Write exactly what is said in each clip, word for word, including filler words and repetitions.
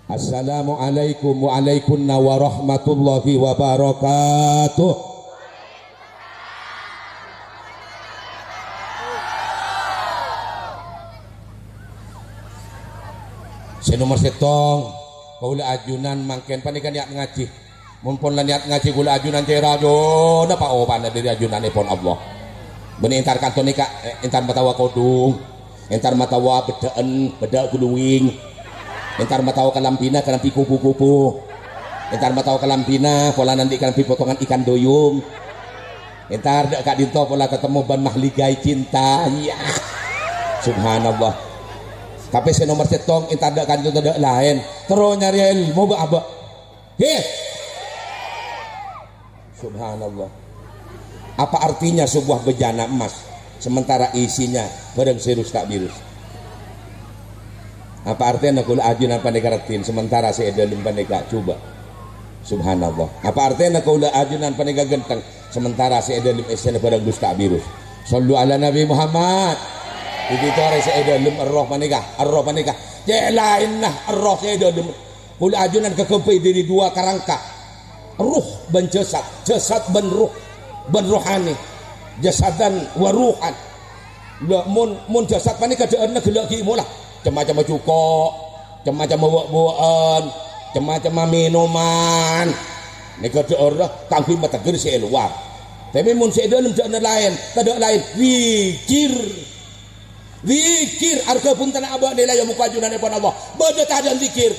Assalamualaikum waalaikunna warahmatullahi wabarakatuh. Sè nomer sèttong, kaulâ ajunan mangkèn panèka niat ngajhi. Mon pon la niat ngajhi kaulâ ajunan cè' rajâna pa-opana dhâri ajunanèpon Allah. Bânnè entar kanto nèka, eh, entar matawa kodhung, entar matawa beddhâ'ân, beddhâ' glowing, entar matawa kalambhina, kalambhi kupu-kupu, entar matawa kalambhina, polana andi' kalambhi potongan ikan duyung, entar dhâ' ka'dinto pola tatemmo bân mahligai cinta. Iyâ. Subhanallah. Tapè sè nomer sèttong, entar dhâ' ka'dinto tadhâ' laèn. Terro nyarè èlmo bâ'-abâ'. He! Subhanallah. Apa artinya sebuah bejana emas sementara isinya barang sè rus ta' bhirus? Apa artèna kaulâ ajunan panèka raddhin sementara sè è dhâlem panèka jhubâ'? Subhanallah. Apa artèna kaulâ ajunan panèka ghântheng sementara sè è dhâlem essèna barang rus ta' bhirus? Shallu ala Nabi Muhammad. Dhâddhi torè sè è dhâlem erroh panèka, erroh panèka. Cè' laènna erroh sè è dhâlem. Kaulâ ajunan kaghâbây dhâri duwâ' karangka, ruh bân jasad, jasad bân ruh, bân rohani, jasadan wa ruhan. La, mon, mon jasad panèka dhâ'ârna ghellâ' ghi' mola, cem-macemma jhuko', cem-macemma wâ'-buwâ'ân, cem-macemma mènoman. Nèka dhâ'ârra kaangghuy mategghâr sè è lowar. Tapè mon sè è dhâlem dhâ'ârna laèn, tadhâ' laèn, zikir. Zikir, arghâ bhunten abâ' nilai è moghâ ajunanèpon Allah. Bâdâ tadhâ' zikir.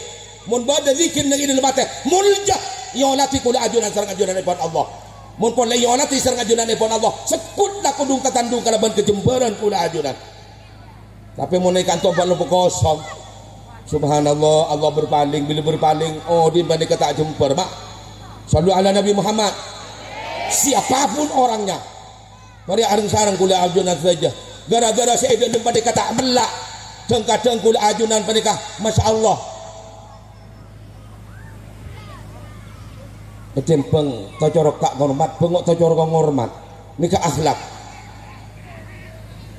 Mon bâdâ zikir neng è dhâlem atè, molja, èolatè kaulâ ajunan sareng ajunanèpon Allah. Mon pon la èolatè sareng ajunanèpon Allah, segghut la kodhung tatandhung kalabân kajembhârân kaulâ ajunan. Tapè mon è kanto bân loppo kosong, subhanallah, Allah berpaling, bilâ berpaling, oh, odi' panèka ta' jembhâr, ma'. Shallu ala Nabi Muhammad. Siapapun orangnya, Marè areng-sareng kaulâ ajunan sadhâjâ. Gara-gara sè è dhâlem panèka ta' mella', dhâng-kadhâng kaulâ ajunan panèka, masya Allah. Ètèmbhâng ta' coro' ta' ngormat, bengok ta' coro' ngormat. Nèka akhlak.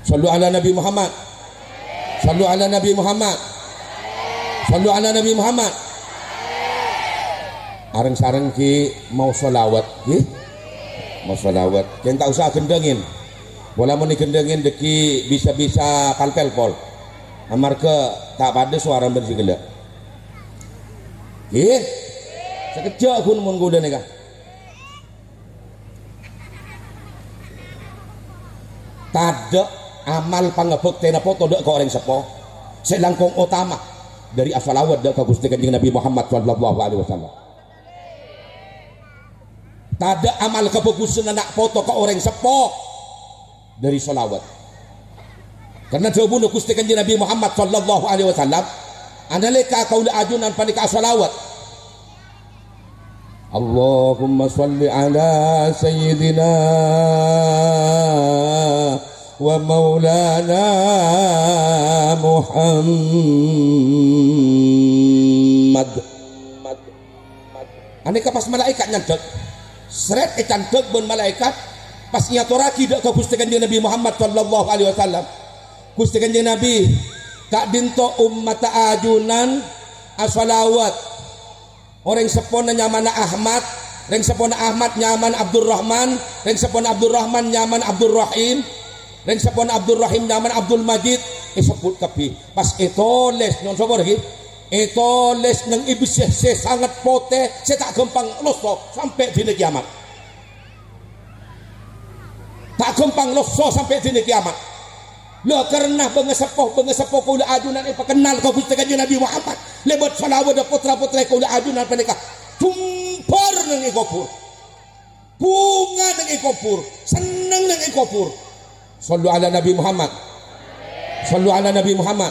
Shallu ala Nabi Muhammad. Shallu ala Nabi Muhammad. Shallu ala Nabi Muhammad. Areng-sareng ghi' maos shalawat, ghi? Maos shalawat. Ghun ta' osa ghendhengin. Pola mon èghendhengin dhâggi' bisa-bisa pal-pèlpol. Amarghâ ta' padâ sowara bân sè ghellâ'. Ghi? Sakejjhâ' ghun mon kaulâ nèka. Tadhâ' amal pangabhâktèna poto dhâ' ka orèng seppo sè langkong otama dhâri ashalawat dhâ' ka Ghustè Kanjeng Nabi Muhammad shallallahu alaihi wasallam. Tadhâ' amal kabhâghusânna na' poto ka orèng seppo dhâri shalawat. Karna dhâbuna Ghustè Kanjeng Nabi Muhammad shallallahu alaihi wasallam, "Analèka kaulâ ajunan panèka ashalawat, Allahumma shalli ala sayyidina wa maulana Muhammad." Anèka pas malaèkat nyandhâk. Srèt ècandhâk bân malaèkat, pas ngatorraghi dhâ' ka Ghustè Kanjeng Nabi Muhammad shallallahu alaihi wasallam. Ghustè Kanjeng Nabi, "Ka'dinto ommatta ajunan ashalawat. Orèng seppona nyamana Ahmad, rèng seppona Ahmad nyamana Abdurrahman, rèng seppona Abdurrahman nyamana Abdurrahim, rèng seppona Abdurrahim nyamana Abdul Majid." Èsebbhut kabbhi. Pas ètolès, nyo'on sapa lagi? Ètolès neng è bessè sè sanget potè, sè ta' ghâmpang losso sampè' dina kiyamat. Ta' ghâmpang losso sampè' dina kiyamat. La, karna bângaseppo, bângaseppo kaulâ ajunan èpakennal ka Ghustè Kanjeng Nabi Muhammad lèbât shalawat dhâ' potra-potrè kaulâ ajunan panèka jembhâr neng è kobhur. Bhunga neng è kobhur, senneng neng è kobhur. Shallu ala Nabi Muhammad. Shallu ala Nabi Muhammad.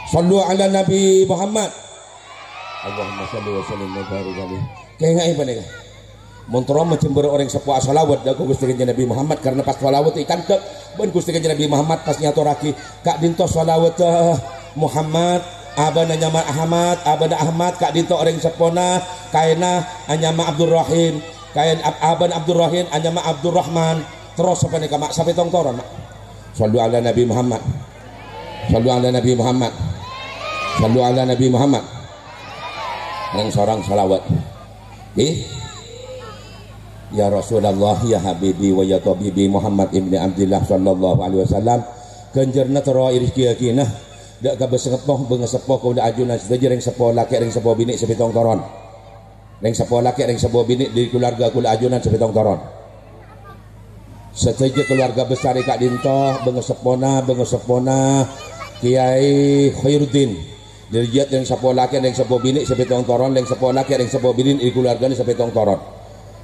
Shallu ala Nabi Muhammad. Allahumma shalli wa sallim wa barik alaih. Kaènga'è panèka. Mon terro majembhâr orèng seppo ashalawat dhâ' ka Ghustè Kanjeng Nabi Muhammad, karna pas shalawat ècandhâk bân Ghustè Kanjeng Nabi Muhammad pas ngatorraghi, "Ka'dinto shalawat, eh, Muhammad, abâna nyamana Ahmad, abâna Ahmad, ka'dinto orèng seppona, kaènna anyama Abdurrahim, kaèn ab-, abâna Abdurrahim anyama Abdurrahman." Terros sapanèka, ma', sapèttong toron, ma'. Shallu ala Nabi Muhammad. Shallu ala Nabi Muhammad. Shallu ala Nabi Muhammad. Reng-soreng shalawat. Ih. Ya Rasulullah, ya Habibi, wa ya Tabibi Muhammad ibni Abdillah sallallahu alaihi wasallam. Ghânjhârânna terro èrejekkèyaghina dâ' ka bâseppo, bângaseppo kaulâ ajunan sadhâjâ, rèng seppo lakè', rèng seppo binè' sapètto' toron. Rèng seppo lakè', rèng seppo binè' dâri kalowarga kaulâ ajunan sapètto' toron. Sadhâjâ kalowarga besar è ka'dinto, bângaseppona, bângaseppona Kèyaè Khairuddin. Dâri jiyâ rèng seppo lakè', rèng seppo binè' sapètto' toron, rèng seppo lakè', rèng seppo binè' dâri kalowargana sapètto' toron.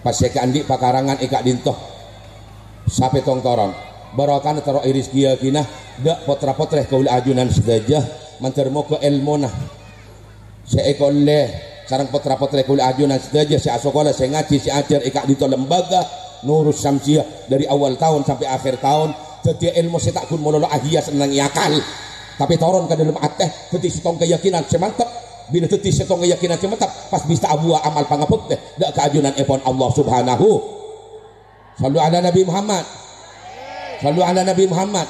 Pas sè kaandi' pakarangan è ka'dinto sapètto' toron. Barokana terro èrejekkèyaghina dâ' pottra-pottrè kaulâ ajunan sadhâjâ, mandhâr moghâ èlmona sè èkollè sareng pottra-pottrè kaulâ ajunan sadhâjâ sè asakola, sè ngajhi, sè ajhâr è ka'dinto lembaga Nurus Syamsiyah dâri awal taon sampè' akhèr taon, dhâddhiyâ èlmo sè ta' ghun malolo ahias enneng è akal, tapè toron ka dâlem atè, dhâddhi sèttong kayakinan sè mantep. Bilâ dhâddhi sèttong kayakinan sè mantep, pas bisa abuwâ amal pangabhâktè dâ' ka ajunanèpon Allah Subhanahu. Shallu ala Nabi Muhammad. Shallu ala Nabi Muhammad.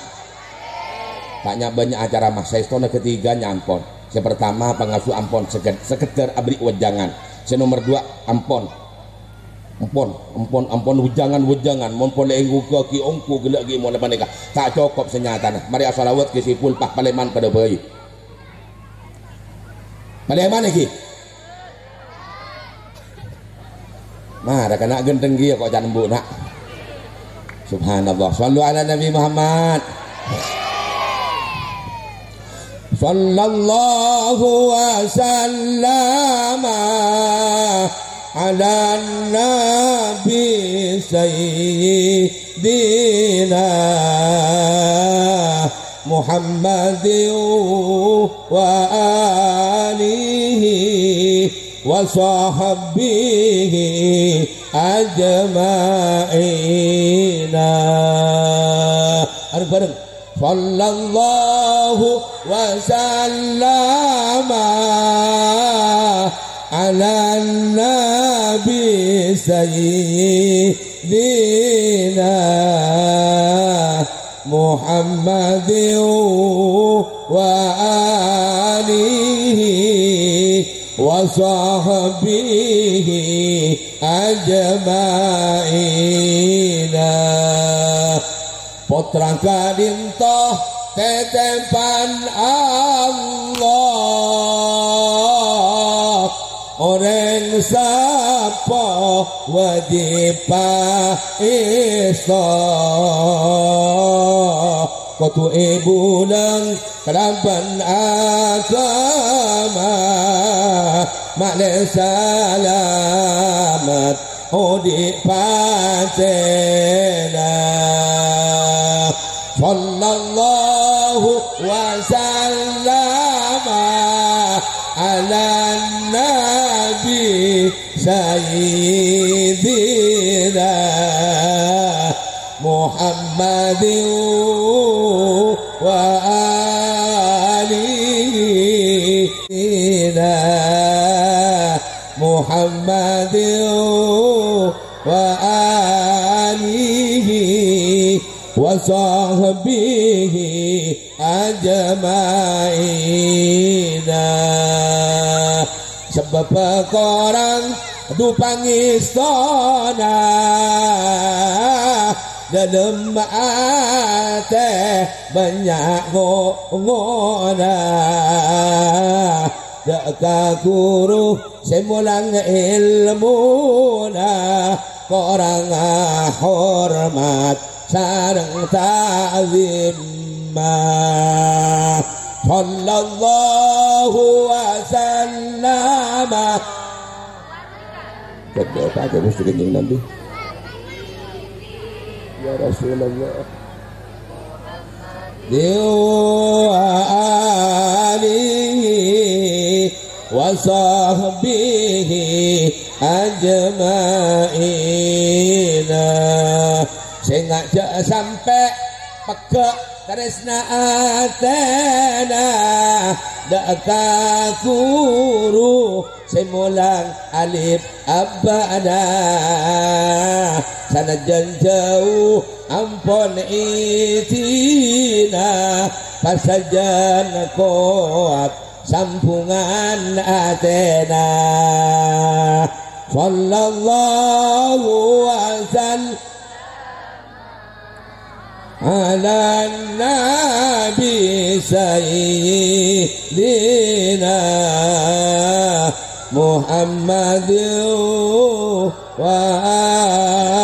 Ta' nya-, bânnya' acara, mah. Saèstona ghâtigâ nya ampon. Sè partama, pangasuh ampon seged-, sekedar aberri' wejangan. Sè nomer duwâ', ampon. Ampon, ampon, ampon wejangan-wejangan. Mon polè èngghughâghi ongghu ghellâ' ghi' mon panèka. Ta' cokop sè nyatana. Marè asalawat ka Saiful, pas palèman padâ bhâi. Palèman ghi. Mara kana' ghenteng ghi kok can embu', na'. Subhanallah. Shallu ala Nabi Muhammad. Sallallahu wa sallama ala Nabi Sayyidina Muhammadin wa alihi wa sahbihi ajma'ina. Bareng-bareng. Sallallahu wa sallama ala nabi sayyidina Muhammadin wa alihi wa sahbihi ajma'ina. Pottra ka'dinto tètèbhân Allah. Orèng seppo wâjib èsto, kodhu èbulâng kalabân agama, ma'lè salamet odi' patèna. Sallallahu wa sallama ala nabi sayyidina Muhammadin wa alihi Muhammadin wa alihi wa sahbihi ajma'ina. Sabâb korang du pangèstona, dâlem atè bânnya' ngongona. Dâ' ka ghuru sè molang èlmona, korang hormat sareng ta'zimma. Sallallahu wa sallama. Coba pakai musik kenceng nanti. Ya Rasulullah. Wa alihi wa sahbihi ajma'ina. Sènga' jhâ' sampè' pegghâ' tarèsna atèna dâ' ka ghuru sè molang alif abba'na. Sanajjân jhâu ampon èdina, pas sajân kowat sambhungan atèna. Sallallahu wasallam ala nabi sayyidina Muhammad wa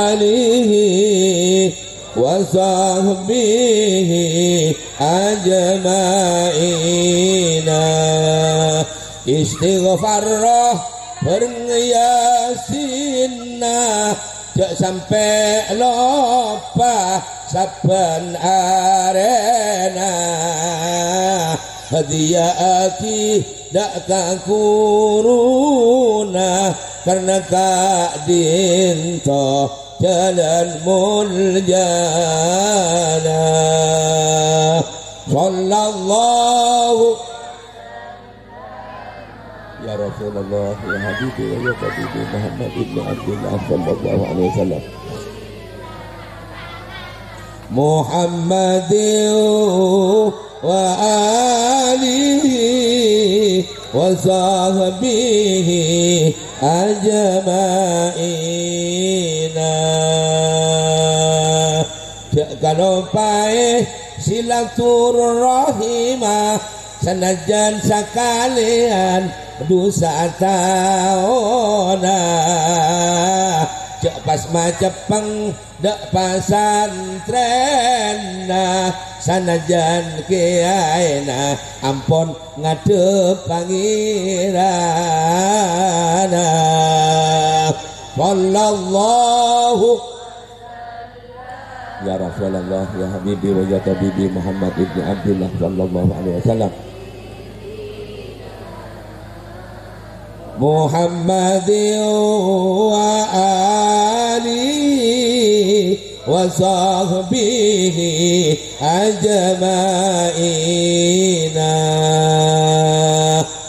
alihi wa sahbihi ajma'ina. Istighfar bhâreng Yasinna, jhâ' sampè' loppa sabbhân arèna. Hadiya'aghi dâ' ka ghuruna, karna ka'dinto jhâlân muljâna. Sallallahu ya Rasulullah, ya Habibi, ya Habibi Muhammad ibn Abdullah sallallahu alaihi wasallam. Muhammadin wa alihi wa sahbihi ajma'ina. Jhâ' kaloppaè silaturrahima, sanajjân sakalèyan dhusa taona. Jhâ' pas maceppeng dâ' pasantrènna, sanajjân kèyaèna ampon ngadhep Pangèrana. Sallallahu ya Rasulullah, ya Habibi, wa ya Tabibi Muhammad ibni Abdullah sallallahu alaihi wasallam. Muhammadin wa alihi wa sahbihi ajma'ina.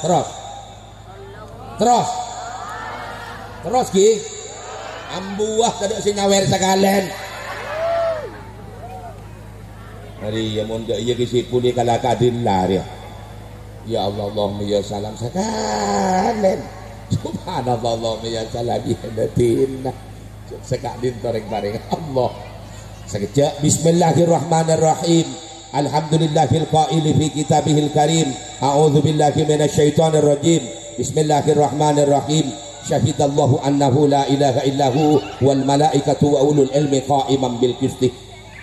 Terus. Terus. Terus, ghi. Ambuwâ tadâ' sè nyawèr sakalèn. Arèya mon jhâ' iyâ ghi sè polè kala ka'dinto la rèya. Ya Allah, Allahumma ya salam sakalèn. Subhanallah, Allahumma ya salam, ya Madinah. Saka'dinto rèng-parèng Allah. Sakejjhâ'. Bismillahirrahmanirrahim. Alhamdulillahil qaili fi kitabihil karim. A'udzu billahi minasy syaithanir rajim. Bismillahirrahmanirrahim. Syahidallahu annahu la ilaha illahu wal malaikatu wa ulul ilmi qaiman bil qisti.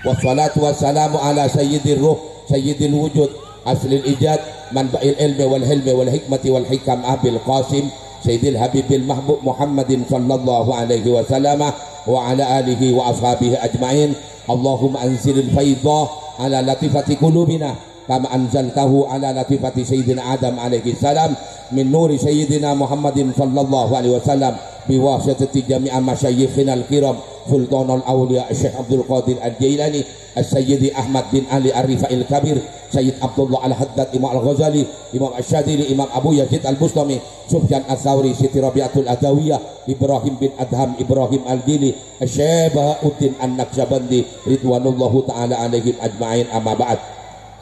Wassalatu wassalamu ala sayyidir ruh, sayyidil wujud, aslil ijad, manba'il ilmi wal hilmi wal hikmati wal hikam, Abil Qasim Sayyidil Habibil Mahbub Muhammadin sallallahu alaihi wasallam wa ala alihi wa ashabihi ajma'in. Allahumma anzilil faidha ala latifati qulubina kama anzaltahu ala latifati Sayyidina Adam alaihi salam min nuri Sayyidina Muhammadin sallallahu alaihi wasallam biwasitati jami'a masyayikhinal kiram Sultanul Auliya Syekh Abdul Qadir Al-Jailani, As-Sayyidi Ahmad bin Ali Ar-Rifail Kabir, Sayyid Abdullah Al-Haddad, Imam Al-Ghazali, Imam Asy-Syadzili, Imam Abu Yazid Al-Bustami, Sufyan Ats-Tsauri, Siti Rabi'atul Adawiyah, Ibrahim bin Adham, Ibrahim Al-Dili, Syekh Bahauddin An-Naqsyabandi, ridwanullahu ta'ala alaihim ajma'in, amma ba'd.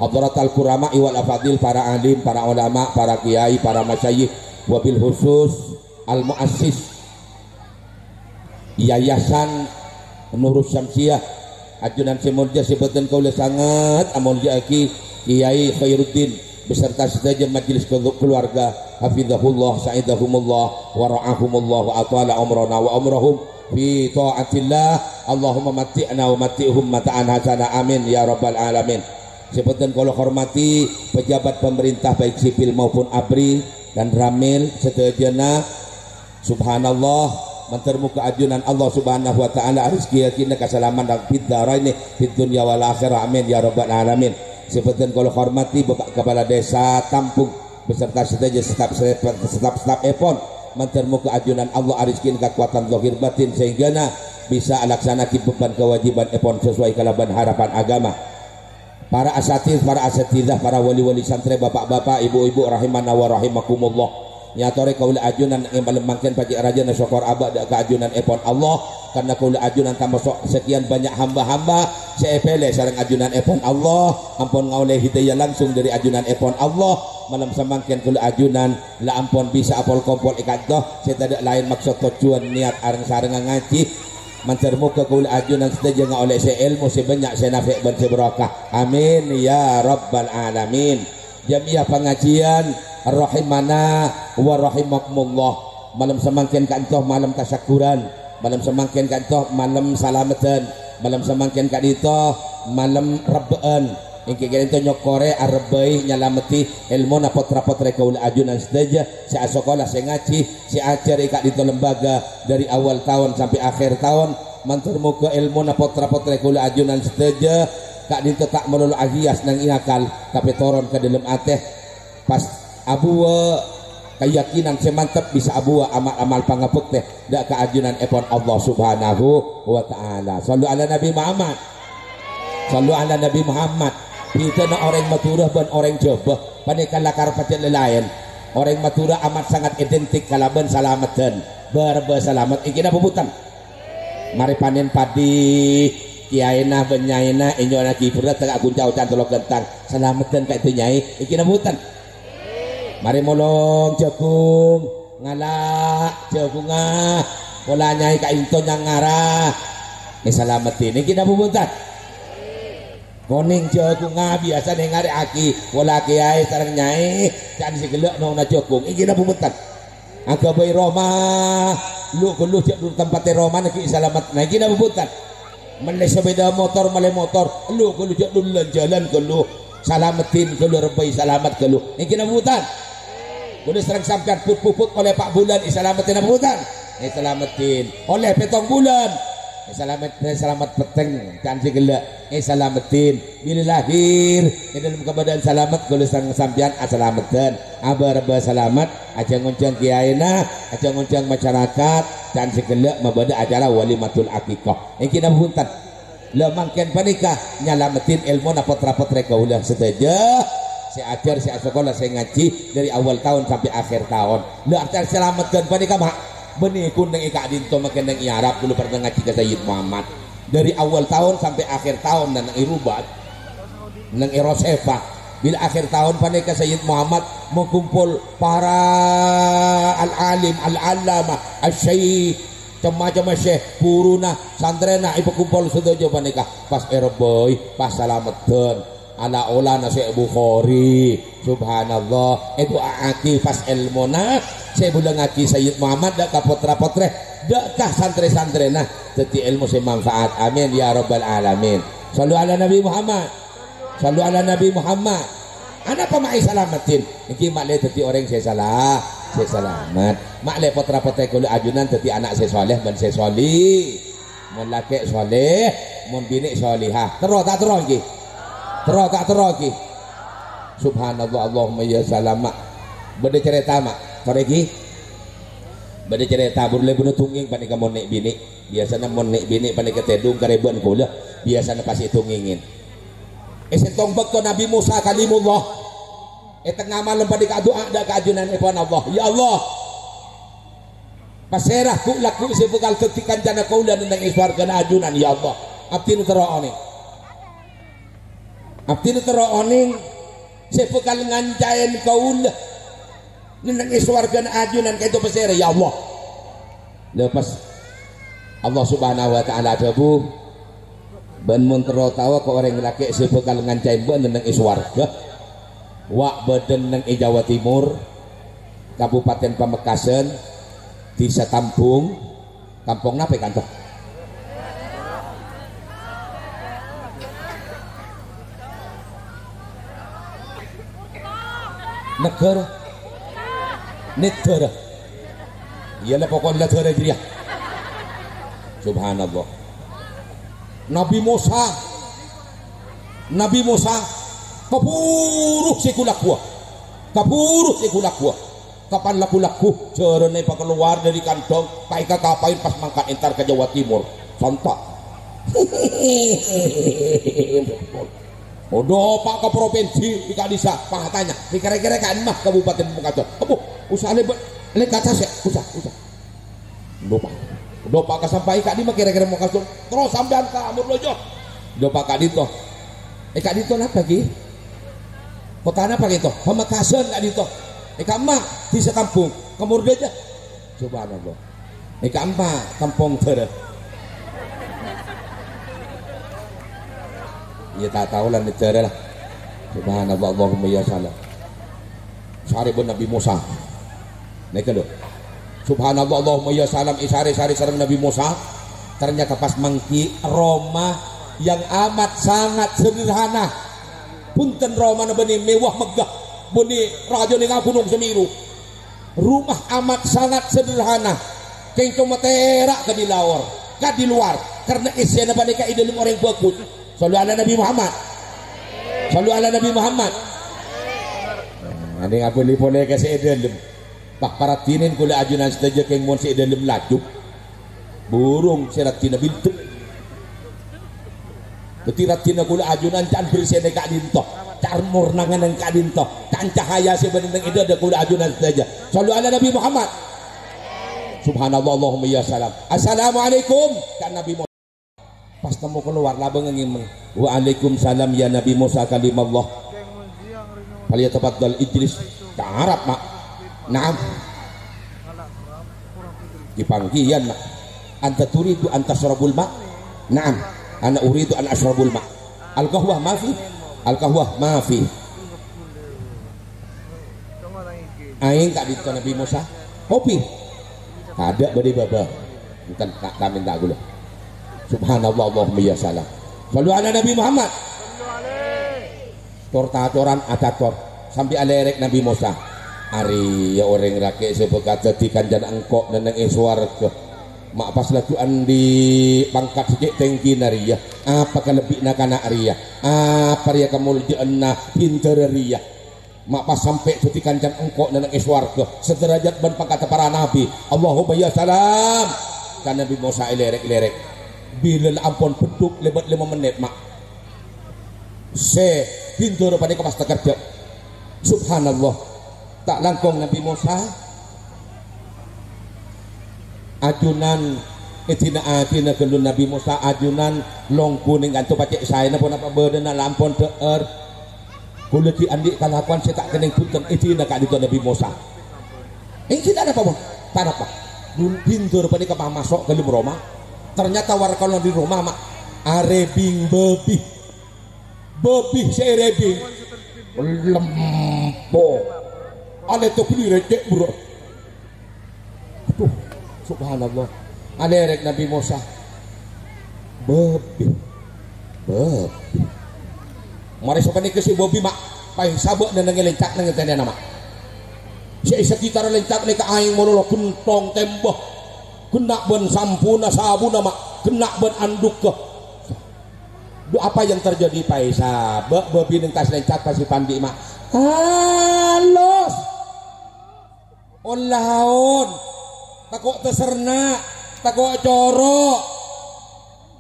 Hadratal kurama'i wal afadil, para alim, para ulama, para kiai, para masyayikh, wabil khusus al-muassis Yayasan Nurus Syamsiyah, ajunan sè molja sè bhâdhân kaulâ sanget amolja'aghi Kiai Khairuddin beserta sadhâjâ majelis kelu-, keluarga, hafizahullah, sa'idahumullah, wa ra'ahumullah, wa atala umrana wa umrahum fi ta'atillah. Allahumma matti'na wa matti'hum mata'an hasana. Amin ya rabbal alamin. Sè bhâdhân kaulâ hormati pejabat pemerintah baik sipil maupun abri dan ramil sadhâjâna. Subhanallah, mandhâr moghâ ajunan Allah Subhanahu wa Ta'ala arezkiyaghinâ kasalamatan fid daraini, fid dunya wal akhirah. Amin ya rabbal alamin. Sè bhâdhân kaulâ hormati Bapak Kepala Desa Tampung beserta sadhâjâ staf, staf, staf-èpon. Mandhâr moghâ ajunan Allah arezkiyaghinâ kakowadhân zahir batin saèngghâna bisa alaksana'aghi beban kawâjibhânèpon sesuai kalabân harapan agama. Para asatiz, para asatidzah, para wali-wali santrè, bapak-bapak, ibu-ibu, rahimana wa rahimakumullah. Nyatore kaula ajunan neng malem mangken pajek rajana sokor abâ' dâ' ka ajunanèpon Allah, karna kaula ajunan tamaso' sakèyan bânnya' hamba-hamba sè èpèlè sareng ajunanèpon Allah, ampon ngaollè hidayah langsung dâri ajunanèpon Allah. Malem samangkèn kaula ajunan la ampon bisa apol-kompol è kanto, sè tadâ' laèn maksod tojjhuwân niyat areng-sarengnga ngajhi. Mandhâr moghâ kaula ajunan sadhâjâ ngaollè sè èlmo sè bânnya', sè nafè' bân sè barokah. Amin ya rabbal alamin. Jam'iyah pangajiyân rahimana wa rahimakumullah. Malem samangkèn ka'dinto malem tasyakkuran. Malem samangkèn ka'dinto malem salameddhân. Malem samangkèn ka'dinto malem rebbhâ'ân. Èngghi ka'dinto nyokkorè, arebbhâi, nyalameddhi èlmona potra-potrè kaulâ ajunan sadhâjâ sè asakola, sè ngajhi, sè ajhâr è ka'dinto lembaga dâri awal taon sampè' akhèr taon. Mandhâr moghâ èlmona potra-potrè kaulâ ajunan sadhâjâ ka'dinto ta' malolo ahiyas nangèng akal, tapè toron ka dâlem atè. Pas abuwâ' kayakinan sè mantep bisa abuwâ' amal-amal pangabhâktè dâ' ka ajunanèpon Allah Subhanahu wa Ta'ala. Shallu ala Nabi Muhammad. Shallu ala Nabi Muhammad. Bhidhâna orèng Madhurâ bân orèng Jhâbâ panèka lakar pajhât lalaèn. Orèng Madhurâ amat sangat identik kalabân salameddhân. Bâ-rebbhâ salamet. Èngghi napa bhunten? Marè panèn padi, kèyaèna bân nyaèna ènyo'onnaghi bherrâs ka ghun ca'-oca'an tello ghântang. Salameddhân ka'dinto, Nyaè. Èngghi napa bhunten? Marè molong jhâghung, ngala' jhâghungnga, pola Nyaè ka'dinto nyangara. Èsalameddhi. Èngghi napa bhunten? Konèng jhâghungnga biyasa nèngarè'aghi, pola kèyaè sareng Nyaè, can sè ghellâ' nongna jhâghung. Èngghi napa bhunten? Aghâbây roma, lu-ghâllu jhâ' dhu tempattè romana ghi' salamet. Nah, èngghi napa bhunten? Mellè sepèda motor, mellè motor, lu-ghâllu jhâ' dhu lan-jhâlan ghâllu. Salameddhin ghâllu, rebbhâi salamet ghâllu. Èngghi napa bhunten? Kaulâ sareng sampèyan put-puput ollè pa' bulân, èsalameddhin napa bhunten? Èsalameddhin. Ollè pèttong bulân. Èsalamet, èsalamet pèttèng, can sè ghellâ'. Èsalameddhin. Bilâ lahir è dâlem kabâdâ'ân salamet, kaulâ sareng sampèyan asalameddhân. Abâ-rebbhâ salamet, ajhâng-onjhâng kèyaèna, ajhâng-onjhâng masyarakat, can sè ghellâ' mabâdâ acara walimatul aqiqah. Èngghi napa bhunten? La mangkèn panèka nyalameddhin èlmona potra-potrè kaulâ sadhâjâ, sè ajhâr, sè asakola, sè ngajhi dâri awal taon sampè' akhèr taon. La artèna salameddhân panèka, Ma', bânnè ghun neng è ka'dinto mangkèn neng è Arab, kaulâ parèngnga ngajhi ka Sayyid Muhammad. Dâri awal taon sampè' akhèr taon neng è Rubat, neng è Rosefa. Bilâ akhèr taon panèka Sayyid Muhammad makompol para al-alim, al-allamah, asy-syaikh, cem-macemma syekh, ghuruna, santrèna èpakompol sadhâjâ panèka. Pas èrebbhâi, pas salameddhân. Ala-olana Syekh Bukhari. Subhanallah. Èdu'a'aghi pas èlmona sè èbulângaghi Sayyid Muhammad dâ' ka potra-potrè, dâ' ka santrè-santrèna. Dhâddhi èlmo sè manfaat. Amin ya rabbal alamin. Shallu ala Nabi Muhammad. Shallu ala Nabi Muhammad. Anapa ma' èsalameddhin? Èngghi ma'lè dhâddhi orèng sè sala-, sè salamet. Ma'lè potra-potrè kaulâ ajunan dhâddhi ana' sè sholèh bân sè sholih. Mon lakè' sholèh, mon binè' sholihah. Terro ta' terro èngghi? Terro ta' terro èngghi? Subhanallah, Allahumma ya salam, Ma'. Bâdâ carèta, Ma'. Torè èngghi. Bâdâ carèta, buru lèbunna dongèng panèka mon nè' binè'. Biyasana mon nè' binè' panèka tèdung karèbhâ'ân kaulâ. Biyasana pas èdongèngè. È sèttong bâkto Nabi Musa Kalimullah è tengnga malem panèka adu'a dâ' ka ajunanèpon Allah. "Ya Allah, pasèra ghu'-lagghu' sè bhâkal dhâddhi kancana kaulâ neng è sowarghâna ajunan, ya Allah? Abdhina terro onèng. Abdhina terro onèng sè bhâkal ngancaèn kaulâ neng è sowarghâna ajunan ka'dinto pasèra, ya Allah?" Lha pas Allah Subhanahu wa Ta'ala adhâbu, "Bâ'na mon terro taowa ka orèng lakè' sè bhâkal ngancaèn bâ'na neng è sowarghâ, wa' bâdâna neng è Jawa Timur, Kabupaten Pamekasan, Dhisa Tambung." Kampong napa è kanto? Negara. Negara. Iyâ la, pokok la negara jârèya. Subhanallah. Nabi Musa. Nabi Musa kabhuru sè ghu-lagghuwâ. Kabhuru sè ghu-lagghuwâ. Kapan lagghu-lagghu, jhârânna èpakalowar dâri kandhâng, pas èkakapaè pas mangkat entar ka Jawa Timur. Sontok. Odopa' ka propinsi, ka disa, patanya, "Kira-kira ka'imma Kabupaten Pamekasan?" Abbhu, usa lèbât, lèbât ka tasè', usa, usa. Odopa'. Odopa' ka sampè' ka'imma kira-kira Pamekasan. Terros sampèyan ka Amurlojo. Odopa' ka'dinto. "Eh, ka'dinto napa, Ki? Kottha napa ka'dinto?" "Pamekasan ka'dinto." "Eh, ka'imma, disa kampong?" "Ka Amurlojo." Subhanallah. Èka empa' kampong dârâ. Iyâ, ta' tao la nèjârâ la. Subhanallah, Allahumma ya salam. Sarè bân Nabi Musa. Nèka lho. Subhanallah, Allahumma ya salam. Èsarè-sarè sareng Nabi Musa. Ternyata pas manggi roma yang amat sangat sederhana. Bhunten, romana bânnè mewah megah. Bânnè rajâ nèng Gunong Semeru. Rumah amat sangat sederhana. Kèng coma tèra' kadi lawor, kadi luar, karena essèna panèka è dâlem orèng bhâghus. Shallu ala Nabi Muhammad. Shallu ala Nabi Muhammad. Nah, nèng abâli polè ka sè è dâlem. Pas, parhati'en kaulâ ajunan sadhâjâ, kèng mon sè è dâlem laju. Burung sè raddhinna bindhek. Dhâddhi raddhinna kaulâ ajunan ca'na bersèna ka'dinto, ca'na mornana ka'dinto, ca'na cahaya sè bâdâ nèng è dâdâ kaulâ ajunan sadhâjâ. Shallu ala Nabi Muhammad. Subhanallah, Allahumma ya salam. "Assalamualaikum," ca'na Nabi Muhammad. Pas temmo kalowar, labângnga ngèmèng. "Waalaikumsalam ya Nabi Musa, kalimullah. Falyatafaddal ijlis." Ca'na Arab, Mak. Naam. Èpangghiyân, Mak. "Anta turidu an tasyrabal ma'?" "Na'am, ana uridu an asyrabal ma'." "Al qahwah ma fi?" "Al qahwah ma fi." "Aèng ka'dinto Nabi Musa?" "Kopi?" "Tadâ' bâdâ è bâbâ." "Enten, ta' kaminta kaulâ." Subhanallah, Allahumma ya salam. Shallu ala Nabi Muhammad. Tor-tacoran acator, sambi alèrèk Nabi Musa. "Arèya orèng lakè' sè bhâkal dhâddhi kancana engko' nèng è sowarghâ. Ma' pas laju andi' pangkat sè cè' tèngghina rèya? Apa kalebbi'na kana' rèya? Apa rèya kamoljâ'ânna bhindhârâ rèya? Ma' pas sampè' dhâddhi kancana engko' nèng è sowarghâ, saderajat bân pangkaddhâ para nabbhi." Allahumma ya salam. Ka Nabi Musa èlèrèk-lèrèk. Bilâ la ampon bheddhuk lèbât lèma mennèt, Mak. Sè bhindhârâ panèka pas takerjhâ'. Subhanallah. Ta' langkong Nabi Musa. Ajunan è dinna'-adinna ghâllu Nabi Musa, ajunan longghu nèng kanto pacè' saèna ponapa bâdâna la ampon dhâ'âr. Kaulâ ghi' andi' kalakowan sè ta' kennèng bhunten è dinna' ka'dinto Nabi Musa. Èngghi ta' napa, Mon? Ta' napa. Bhindhârâ panèka mamaso' ka dâlem roma. Ternyata warkana dâri roma, Mak, arèbing bâbi. Bâbi sè èrèbing. Lempo. Alè to bâli rècè' buru. Aduh, subhanallah. Alèrèk Nabi Musa. Bâbi. Bâbi. Marè sapanèka sè bâbi, Mak. Paèsabâ' nèng è lèncak nèng tènèna, Mak. Sè è sekitar lèncak nèka aèng malolo ghentong tèmbâ. Ghenna' bân sampuna sabuna, Mak. Ghenna' bân andhughâ. Duh, apa yang terjadi, paèsabâ' bâbi nèng attas lèncak pas èpandi', Mak. Alos. On-laon. Tako' taserna'. Tako' coro'.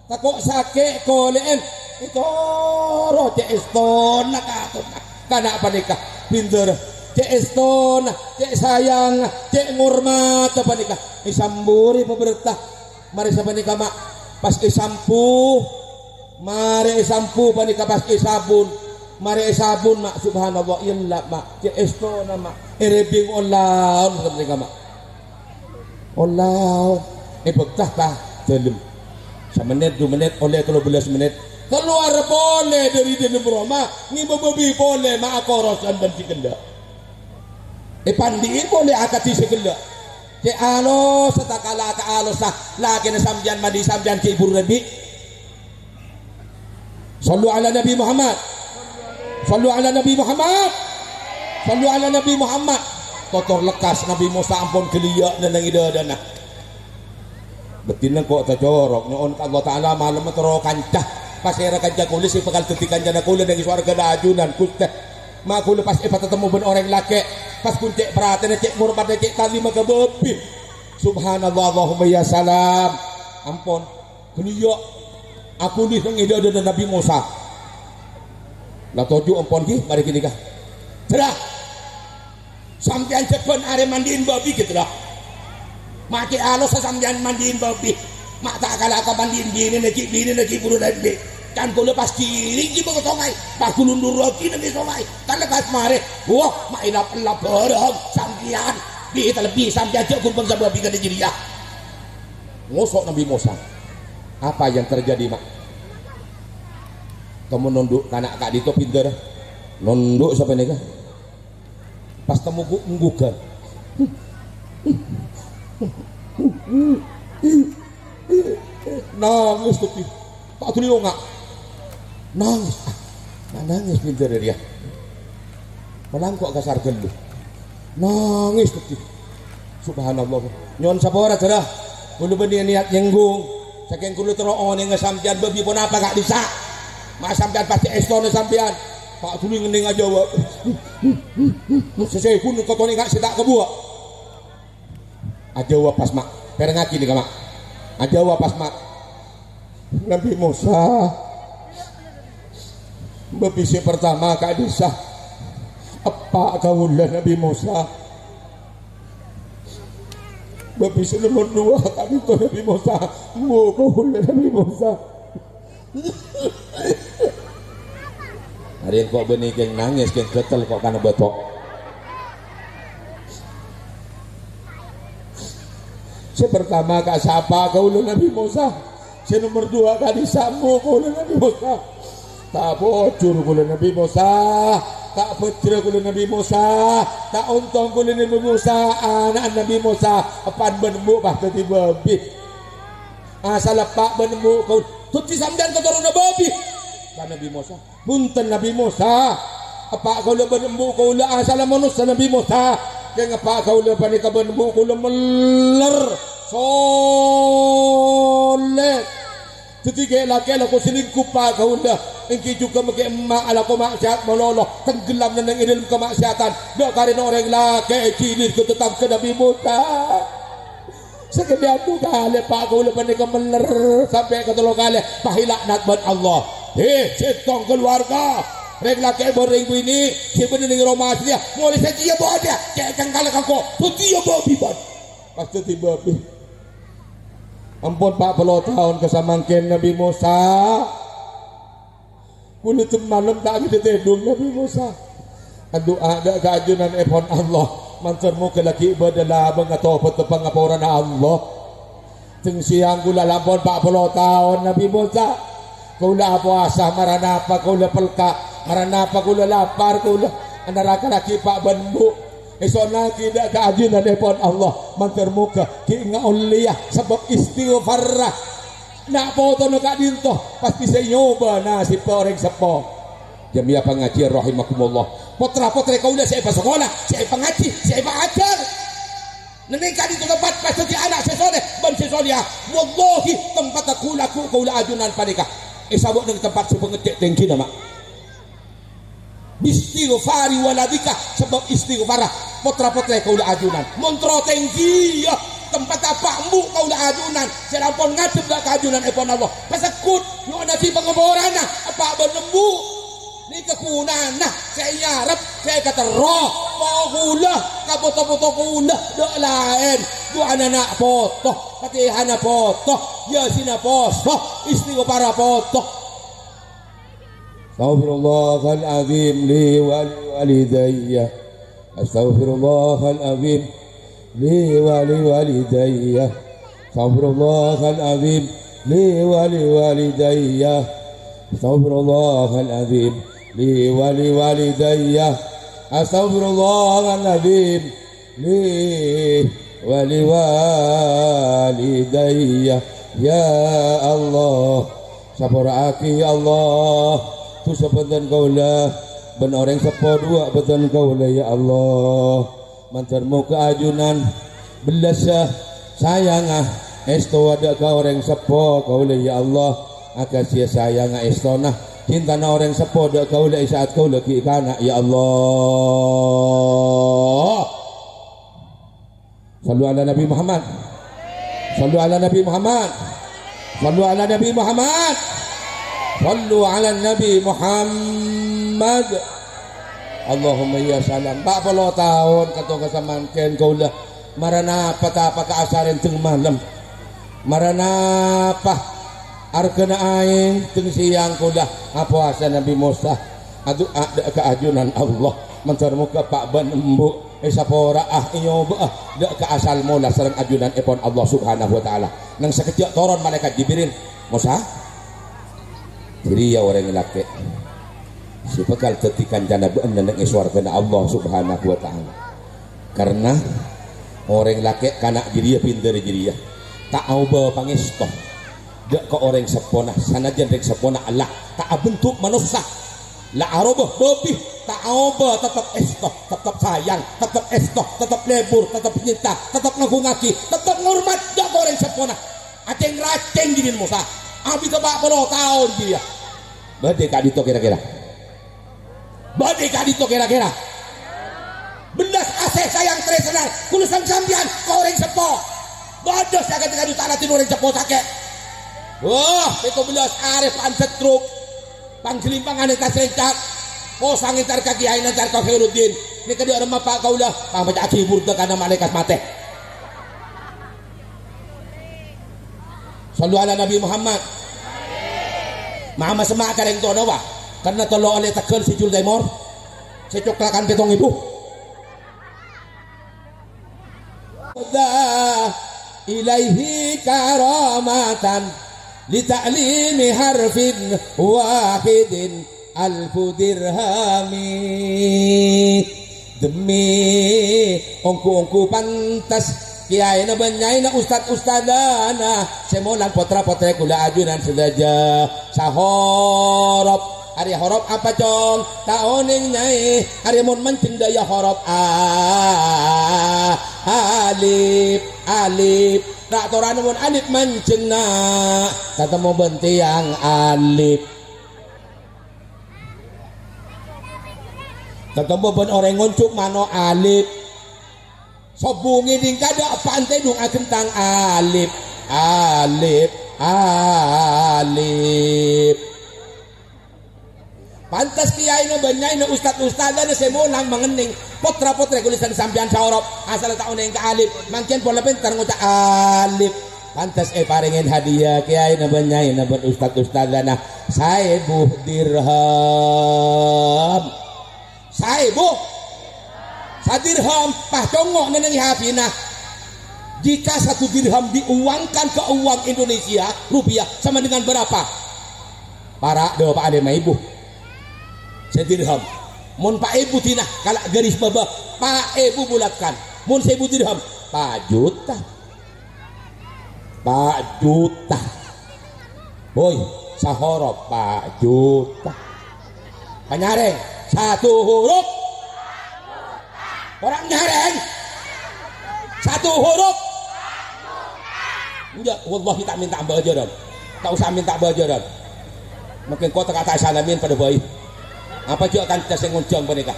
Tako' sakè' kolè'en. Ècoro' cè' èstona katon. Kana' panèka bhindhârâ. Cè' èstona, cè' sayangnga, cè' ngormadhâ panèka. Èsambhuri pabhertah. Marè sapanèka, Mak, pas èsampù. Marè èsampù panèka pas èsabun. Marè èsabun, Mak, subhanallah, ella, Mak. Cè' èstona, Mak. Èrèbing on-laon sapanèka, Mak. On-laon. Èbhâktah ka dâlem. Samennèt, du mennèt, ollè tello bellâs mennèt. Kalowar polè dâri dâlem roma, ngèbâ bâbi polè, Mak, akorosan bân sè ghellâ'. Èpandi'i polè akadhi sè ghellâ'. Cè' alossa ta' kala ka alossa lakèna sampèyan, mandi sampèyan ghi' buru rabi'. Shallu ala Nabi Muhammad. Shallu ala Nabi Muhammad. Shallu ala Nabi Muhammad. Totor lekkas Nabi Musa ampon ghâliyâ' nèng è dâdâna. Bâddhina engko' tacorok, nyo'on ka Allah Ta'ala, malemma terro kanca. Pasèra kanca kaulâ sè bhâkal dhâddhi kancana kaulâ nèng sowarghâ ajunan, Ghustè. Ma' kaulâ pas èpatatemmo bân orèng lakè', pas ghun cè' paratèna cè' ngormadhâ cè' talima ka bâbi. Subhanallah, Allahumma ya salam. Ampon. Ghâliyâ'. Aghuli nèng è dâdâna Nabi Musa. La toju' empon ghi, marè ghânèka. Jârâ. Sampèyan jhâbân arè mandi'in bâbi ghi, jârâ. Makè alossa sampèyan mandi'in bâbi. Ma' ta' kala ka mandi'in binèna ghi', binèna ghi' buru rèmbi'. Can kaulâ pas ghiring ghi' bâkto songay. Pas ghulundhurraghi neng songay. Kan lekkas marè. Wah, ma' èlap-ellap bhâreng sampèyan. Bi' talebbi sampèyan jhâ' ghun bângsa bâbi kantha jârèya. Ngoso' Nabbhi Mosa. Apa yang terjadi, Ma'? Temmo nondhu' kana' ka'dinto pinter. Nondhu' sapanèka. Pas temmo gu-, nggughâ. Nangès, Tobi. Ta' dhuli onga'. Nangès. Ah, na-, nangès pinter rèya. Malangko' ka sar ghâllu. Nangès, Tobi. Subhanallah. Nyo'on sapora, Jârâ. Kaulâ bânnè niyat nyèngghung. Sakèng kaulâ terro onènga sampèyan bâbi ponapa ka'dissa'. Ma' sampèyan pastè èstona sampèyan. Ta' dhuli ngennèng ajâwâb. Sè sèghun katonè ka' sè ta' kabuwâ'. Ajâwâb pas, Ma'. Pèrengngaghi nèka, Ma'. Ajâwâb pas, Ma'. Nabbhi Mosa. Bâbi sè partama ka'dissa'. Eppa' kaulâ Nabbhi Mosa. Bâbi sè nomer duwâ' ka'dinto Nabbhi Mosa. Embu' kaulâ Nabbhi Mosa. Arè engko' bânnè kèng nangès, kèng ghâtel ko' kana bâto'. Sè partama ka' sapa kaulâ Nabbhi Mosa. Sè nomer duwâ' ka'dissa' embu' kaulâ Nabbhi Mosa. Ta' pojhur kaulâ Nabbhi Mosa. Ta' bhâjrâ kaulâ Nabbhi Mosa. Ta' ontong kaulâ Nabbhi Mosa. Ana'na Nabbhi Mosa. Eppa'na bân embu' pas dhâddhi bâbi. Asalla eppa' bân embu' kaulâ dhâddhi sampèyan katoronna bâbi. Ka Nabbhi Mosa. Bhunten, Nabbhi Mosa. Eppa' kaulâ bân embu' kaulâ asalla manossa, Nabbhi Mosa. Kèng eppa' kaulâ panèka bân embu' kaulâ meller. Soleh. Dhâddhi ghi' lakè' lako selingkuh eppa' kaulâ. Èngghi jhughân maghi emma' alako ma'siyat malolo. Tenggelam neng è dhâlem kama'siyatan. Dâ' karèna orèng lakè' jhilid ka tatangghâ Nabbhi Mosa. Sakadhiyâ du kalè eppa' kaulâ panèka meller sampè' katello kalè, pas èlaknat bân Allah. He, sèttong kalowarga, rèng lakè' bân rèng binè', sè bâdâ neng roma satèya, molaè satèya bâdâ, cè' cengkalla ka engko', satèya bâbi bân. Pas dhâddhi bâbi. Ampon pa' polo taon ka samangkèn Nabbhi Mosa. Kaulâ jhâ' malem ta' bisa tèdung, Nabbhi Mosa. Adu'a dâ' ka ajunan èpon Allah. Mandhâr moghâ la ghi' bâdâ labângnga tobhâddhâ pangaporana Allah. Teng sèyang kaulâ la ampon pa' polo taon, Nabbhi Mosa. Kaulâ apowasa, mara napa kaulâ pelka', mara napa kaulâ lapar, kaulâ anaraka la ghi' pa' bân embu'. Èsonnaghi dâ' ka ajunan èpon Allah. Mandhâr moghâ ghi' ngaollèya sabâb istighfarra. Na' potona ka'dinto pas bisa nyoba nasibbhâ orèng seppo. Jamiah pangajiân rahimakumullah. Potra-potrè kaulâ sè èpasakola, sè èpangajhi, sè èpaajhâr. Neng ka'dinto tempat pas dhâddhi ana' sè soleh bân sè solehah. Wallahi, tempatta kaulâ, kaulâ ajunan panèka èsabâ' neng tempat sè pangèddhek tèngghina, Ma'. Bistighfari waladika, sabâb istighfarra potra-potrè kaulâ ajunan. Mon terro tèngghiyâ, tempatta pa' embu' kaulâ ajunan, sè ampon ngadhep dâ' ka ajunan èpon Allah. Pasegghut, nyo'onnaghi pangaporana, eppa' bân embu'. Nèka ghunana, sè èarep, sè èkaterro, po kaulâ, ka poto-poto kaulâ, dâ' laèn, du'ana na' poto, Fatihana poto, Yasinna poto, istighfarra poto. Astaghfirullahaladzim li wa li walidayya. Astaghfirullahaladzim li wa li walidayya. Astaghfirullahaladzim li wa li walidayya. Astaghfirullahaladzim li wa li walidayya. Astaghfirullahaladzim li wa li walidayya. Ya Allah, sapora'aghi, ya Allah, dhusa bhâdhân kaulâ bân orèng seppo duwâ' bhâdhân kaulâ, ya Allah. Mandhâr moghâ ajunan bellâssa, sayangnga, èstowa dâ' ka orèng seppo kaulâ, ya Allah. Akasiyâ sayangnga, èstona, cintana orèng seppo dâ' kaulâ è sa'at kaulâ ghi' kana', ya Allah. Shallu ala Nabi Muhammad. Shallu ala Nabi Muhammad. Shallu ala Nabi Muhammad. Shallu ala Nabi Muhammad. Allahumma ya salam. Empa' polo taon kato ka samangkèn kaulâ mara napa ta' paka asarèn teng malem. Mara napa arghâna aèng teng sèyang kaulâ apowasa Nabi Musa. Adu'a dâ' ka ajunan Allah. Mandhâr moghâ pa' bân embu' èsapora'a, ènyoba'a dâ' ka asal mola sareng ajunanèpon Allah Subhanahu wa Ta'ala. Neng sakejjhâ' toron Malaèkat Jibril, "Musa, jârèya orèng lakè' sè bhâkal dhâddhi kancana bâ'na neng è sowarghâna Allah Subhanahu wa Ta'ala. Karna orèng lakè' kana' jârèya, bhender jârèya, ta' aobâ pangèsto dâ' ka orèng seppona, sanajjhân rèng seppona la ta' abentuk manossa." La aroba bâbi, ta' aobâ, tettep èsto, tettep sayang, tettep èsto, tettep lebur, tettep nyinta, tettep ngaghungngaghi, tettep ngormat, jhâ' orèng seppona. Acèng-racèng jârèya Musa. Abidhâ pa' polo taon jârèya. Bâdâ ka'dinto kèra-kèra? Bâdâ ka'dinto kèra-kèra? Bellas kasè sayang tarèsna kaulâ sareng sampèyan ka orèng seppo. Bâdâ sè akadhi ka'dinto ta' ladhina orèng seppo sakè'. Wah, pètto bellas arè pan setruk. Pangghâlimpangan entar sè entar. Posang entar ka kiyaèna, entar ka Khairuddin. Nèka dâ' remma pa' kaulâ, pamaca'aghi burdâ kana malaèkat matè. Shallu ala Nabi Muhammad. Ma' masemma' ka rèng towana, wa. Karna tello ollè tegghâl sè jul tèmor. Sè coklakan pèttong èbu. Dha ilaihi karamatan li ta'limi harfin wahidin alfu dirhami. Dhemmi ongghu-ongghu pantes kiyaèna bân nyaèna, ustad-ustadana, sè molang potra-potrè kaulâ ajunan sadhâjâ sahorop. Arèya horop apa, Cong? Ta' onèng, Nyaè. Arèya mon manjheng dâ' iyâ horop a, alif, alif. Ra' torana mon alif manjheng, na'. Tatemmo bân tèyang alif. Tatemmo bân orèng ngonjuk mano' alif. Sobbhu ngèdhing kadâ' eppa'en tèdung aghentang alif, alif, alif. Pantes kiyaèna bân nyaèna, ustad-ustadana sè molang mangennèng, potra-potrè kaulâ sareng sampèyan sahorop, asalla ta' onèng ka alif, mangkèn pola pènter ngoca' alif. Pantes èparèngè hadiah kiyaèna bân nyaèna bân ustad-ustadana saèbu dirham. Saèbu. Sadirham, pas congo' nennengngè hapèna. Jika satu dirham diuangkan ke uang Indonesia, rupiah, sama dengan berapa? Para' dâpa' lèma èbu. Sadirham. Mon pa' èbu dina, kala' garis bâbâ, pa' èbu bulatkan. Mon saèbu dirham, pa' juta. Pa' juta. Boy, sahorop pa' juta. Panyarèng, satu huruf. Ora nyarèng. Satu huruf. Enjâ', wallahi ta' mènta bâjârân. Ta' osa mènta bâjârân. Mangkèn kota kata salamin padâ bhâi. Apa jhâ' kanca sè ngonjhâng panèka?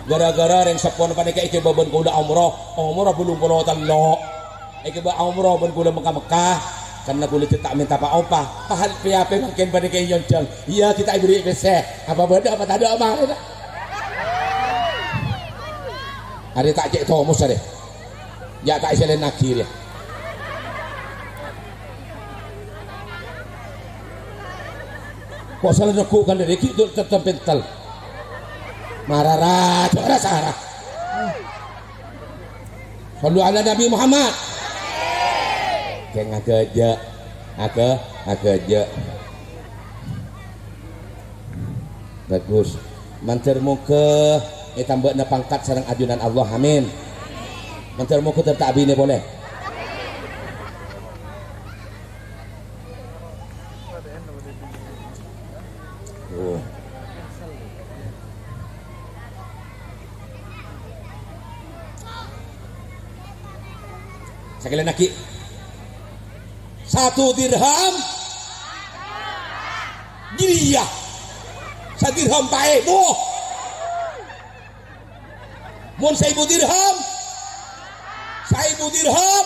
Gara-gara rèng seppona panèka èghibâ bân kaulâ umroh, umroh bâllung polo tello'. Èghibâ umroh bân kaulâ Mekka-Mekka, karna kaulâ jhâ' ta' mènta pa-ompa. Pahal pè-apè mangkèn panèka èonjhâng. Iyâ, ghi' ta' èberri' pèssè. Apa bâdâ apa tadâ' marèna? Arè ta' cè' tomos arè. Yâ' ta' èsèlènaghi rèya. Kok salah neggu' kan dhâri ghi' tu' tettem pentel. Mara ra, jhâ' ra-sara. Shallu ala Nabi Muhammad. Kèng agâjâ'. Agâ-, agâjâ'. Bagus. Mandhâr moghâ ètambâ'âna pangkat sareng ajunan Allah. Amin. Mandhâr moghâ dâddhi abinè polè. Oh. Sakalèyan aghi'. Satu dirham. Jârèya. Sadirham pa' èbu. Mon saèbu dirham. Saèbu dirham.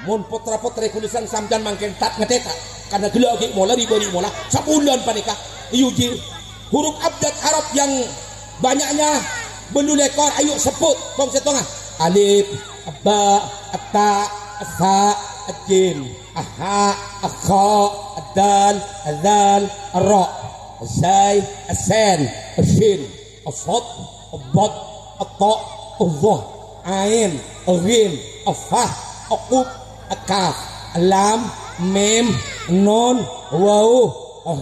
Mon potra-potre kulâ sampèyan mangkèn ta' ngatèta', karna ghellâ' ghi' mola, ri-, bâri' mola, sabulân panèka èuji huruf abjad Arab yang banyaknya bâllu lèkor, ayo sebbhut, tong-sèttonga. Alif, ba, ta, sa, jim, ha, kha, dal, dzal, ra, zai, sin, shin. Shad, dhad, ta, dha, ain, ghin, fa, qaf, kaf, lam, mim, nun, waw,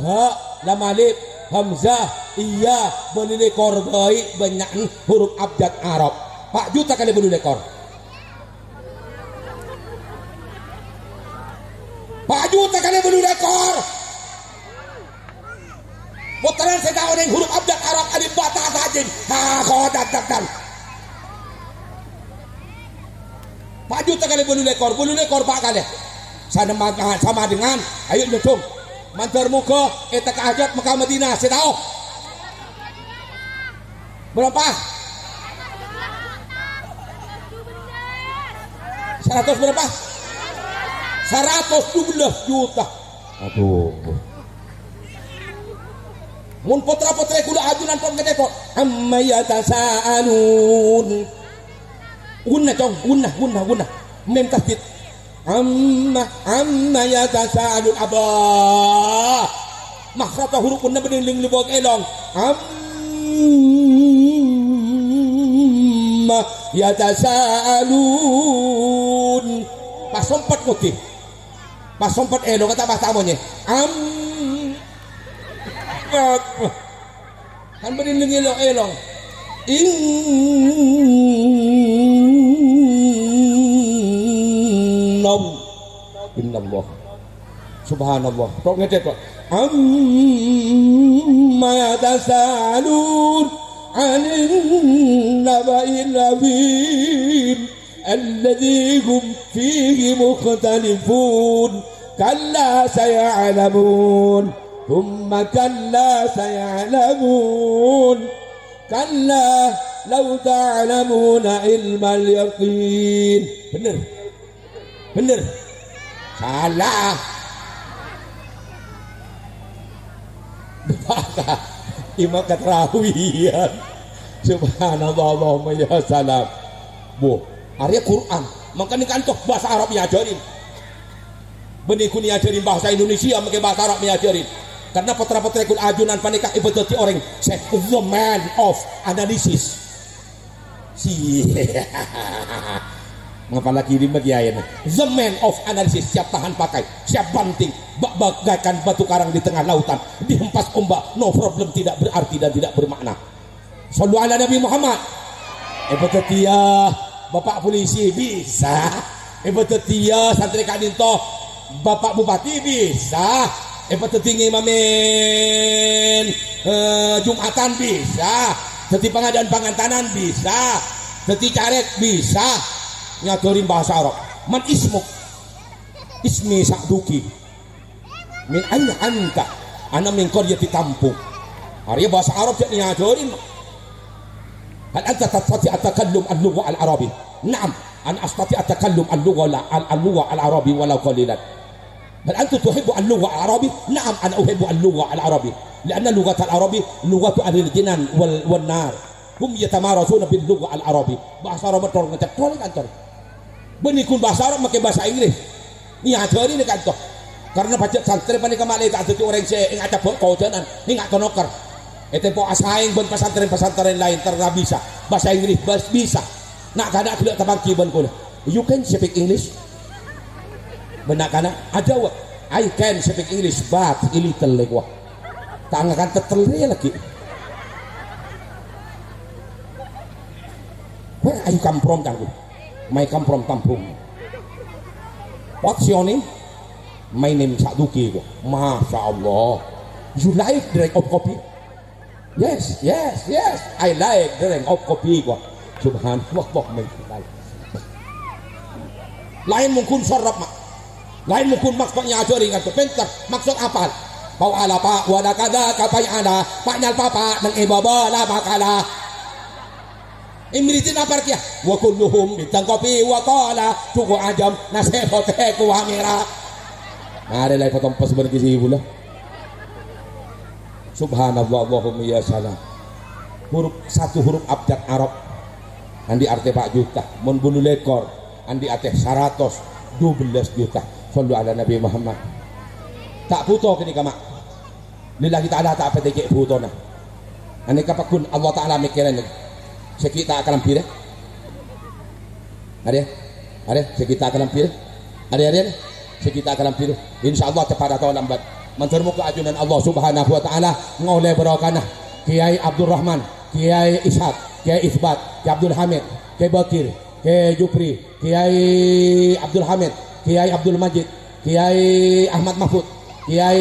ha, lam alif, hamzah, ya, bâllu lèkor bhâi bânnya'na huruf abjad Arab. Pa' juta kalè bâllu lèkor. Pa' juta kalè bâllu lèkor. Pottrana sè ta' onèng huruf abjad Arab, alif, ba, ta, sa, jim, ha, kha, dal, dzal, dal. Pa' juta kalè bâllu lèkor, bâllu lèkor pa' kalè. Sama, sama dengan, ayo nyodhung. Mandhâr moghâ ètekka hajat Mekkah Madinah, sè tao. Bârâmpa? Saratos bârâmpa? Saratos dubellâs juta. Adhu. Mon potra-potre kulâ ajunan kok ngatèta'. Amma yatasaalun. Ghunna, cong, ghunna, ghunna, ghunna. Mim tasydid. Amma, amma yatasaalun, aba. Makhraj huruf ghunna bânnè lèng-lèbâk èlong. Amma yatasaalun. Pas sompet ngodhi. Pas sompet èlong, kata pas ta' monyè. Am. Kan bânnè lèng-èlong-èlong. Inna. Innallah. Subhanallah. Kok ngecek kok. Amma yatasaalun 'anil naba'il 'adzim. Alladzi hum fihi mukhtalifun. Kalla saya'lamun. Tsumma kalla saya'lamun. Kalla law ta'lamuna 'ilmal yaqin. Bener. Bener. Salah. Imam katarawiyan. Subhanallah, Allahumma ya salam. Bu, arèya Quran. Mangkana kantos bhâsa Arab èajhâri. Bânnè ghun èajhâri bhâsa Indonesia, mangkè bhâsa Arab èajhâri. Karna potra-potre kulâ ajunan panèka èpadhâddhi orèng sè the man of analysis. Si. Ngapalaghi rèma kiyaèna. The man of analysis, siap tahan pakai, siap banting, ba-, bagaikan batu karang di tengah lautan, dihempas ombak, no problem, tidak berarti dan tidak bermakna. Sallu ala Nabi Muhammad. Èpadhâddhiyâ Bapak Polisi, bisa. Èpadhâddhiyâ santrè ka'dinto Bapak Bupati, bisa. Èpadhâddhi ngimami, eh, Jumatan, bisa. Dhâddhi pangajiân pangantanan, bisa. Dhâddhi carèk, bisa. Nyajhâri bhâsa Arab. Man ismuk? Ismi Sa'duki. Min aina anta? Ana min qaryati Tampuh. Arèya bhâsa Arab jhâ' èajhâri. Hal anta tastati' at-takallum al-lugha al-arabi? Na'am, ana astati' at-takallum al-lugha al-, al-, al-lugha al-arabi walau qalilan. Hal anta tuhibbu al-lugha al-arabi? Na'am, ana uhibbu al-lugha al-arabi. Li'anna lughatal arabi lughatu ahlil jinan wal, wan nar. Hum yatamarasuna bil lugha al-arabi. Bhâsa Arab cor ngècèp, cor ngècèp. Bânnè ghun bhâsa Arab makè bhâsa Inggris. Èajhâri nè kanto. Karna pajhât santrè panèka malè ta' dhâddhi orèng sè èngacabâ' kojhânan, ènga' tanoker. È tempo asaèng bân pasantrèn-pasantrèn laèn terra bisa bhâsa Inggris, bas-, bisa. Na'-kana' ghellâ' tapangghi bân kaulâ. "You can speak English?" Bân na'-kana' ajâwâb, "I can speak English, but a little," lè kowa. Ta' ngakan tetel rè laghi. "Where are you come from, canggu?" "My come from Tampuh." "What's your name?" "My name Sa'duki," kowa. "Masya Allah. You like drink of coffee?" "Yes, yes, yes. I like drink of coffee," kowa. Subhanallah, Allahumma. Laèn mon ghun sarrap, ma'. Laèn mon ghun maksod èajhâri kanto pènter, maksod apal. Pau ala pa, wala kada, kapai ala, pa nyal papa, neng e baba, la makala. Imritin apa kèya? Wa kulluhum bidang kopi wa qala suku ajam nasi putih kuah merah. Mare la èpatompes bân ghi' bulâ. Subhanallah, Allahumma ya salam. Huruf, satu huruf abjad Arab andi' arte pa' juta, mon bulu lèkor andi' arte saratos dubellâs juta. Shallu ala Nabi Muhammad. Ta' bhuto kènè' kama'. Lillahi ta'ala ta' patè cè' bhutona. Anèka paggun Allah Ta'ala mèkkèrè nèka. Sè ghi' ta' akalambhirâ. Arè, arè, sè ghi' ta' akalambhirâ. Arè, arè, arè. Sè ghi' ta' akalambhirâ. Insyaallah ceppat atau lambat. Mandhâr moghâ ajunan Allah Subhanahu wa Ta'ala ngolè barokana Kiai Abdurrahman, Kiai Ishak, Kiai Isbat, Kiai Abdul Hamid, Kiai Bakir, Kiai Jupri, Kiai Abdul Hamid, Kiai Abdul Majid, Kiai Ahmad Mahfud, Kiai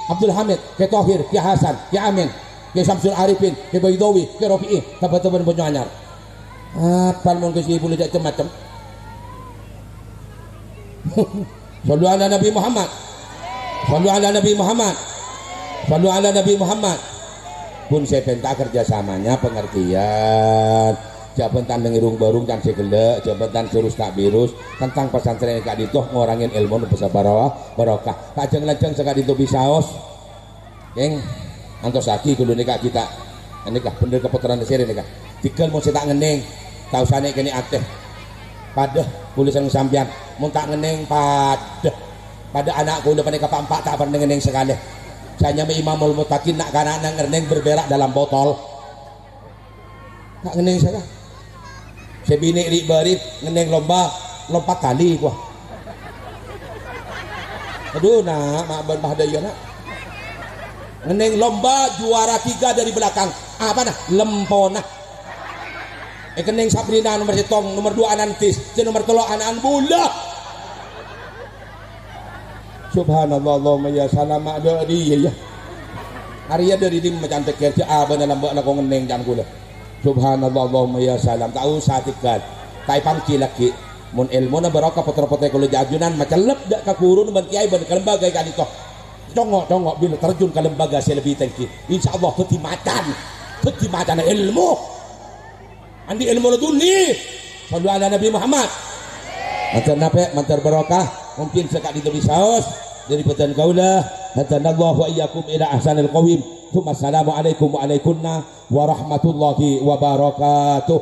Abdul Hamid, Kiai Tohir, Kiai Hasan, Kiai Amin, Kiai Samsul Arifin, Kiai Baidawi, Kiai Rofi'i, teman-teman Bonyo Anyar. Apal mon Kiai Saiful cem-macem. Shallu ala Nabi Muhammad. Shallu ala Nabi Muhammad. Shallu ala Nabi Muhammad. Pun sè pènta kerjasamanya, pengertian. Jhâ' bân tan neng rung-barung can sè ghellâ', jhâ' bân tan surus ta' virus, tentang pesantren ka'dinto ngorangè èlmo nèka bisa baro-, barokah. Kajhâng-lanjhâng sè ka'dinto bisaos. Kèng, antosaghi ghulâ nèka ghi' ta', nèka bhendher kapotteran sèrè nèka. Dhigghâl mon sè ta' ngennèng, ta' osa nè'-kènè' atè. Padâ ghulâ sareng sampèyan, mon ta' ngennèng padâ. Padâ ana' ghulâ panèka pa'-empa' ta' parnè ngennèng sakalè. Sè anyama Imamul Muttaqin na'-kana'na ngennèng berbelok dalam botol. Ta' ngennèng saka. Sè binè' ri'-bâri' ngennèng lomba lompat tali, wah. Aduh, na', ma' bân pahdâ iyâ, na'. Ngennèng lomba juara tiga dari belakang. Apana? Lempona. Èkennèng Sabrina nomer sèttong, nomer dua Anantis, sè nomer tello' ana'na bulâ. Subhanallah, Allahumma ya salam, ma' dâri iyâ, ya. Arèya dâri dimma can tèkkèr, jhâ' abâ'na lambâ' lako ngennèng can ghulâ. Subhanallah, Allahumma ya salam, ta' osa tèkkèr. Ta' èpangghi laghi'. Mon èlmona barokah potro-potè ghulâ jhâ' ajunan macellep dâ' ka ghuruna bân kèyaè bân ka lembaga ka'dinto. Congo'-congo' bilâ terjun ka lembaga sè lebbi tèngghi. Insyaallah dhâddhi macan. Dhâddhi macanna èlmo. Andi' èlmo ladunni. Shallu ala Nabi Muhammad. Mandhâr napè', mandhâr barokah. Mungkin sè ka'dinto bisaos dâri bhâdhân kaulâ. Hadanallahu wa iyyakum ila ahsanil qawim. Tsumma assalamu alaikum wa alaikunna warahmatullahi wabarakatuh.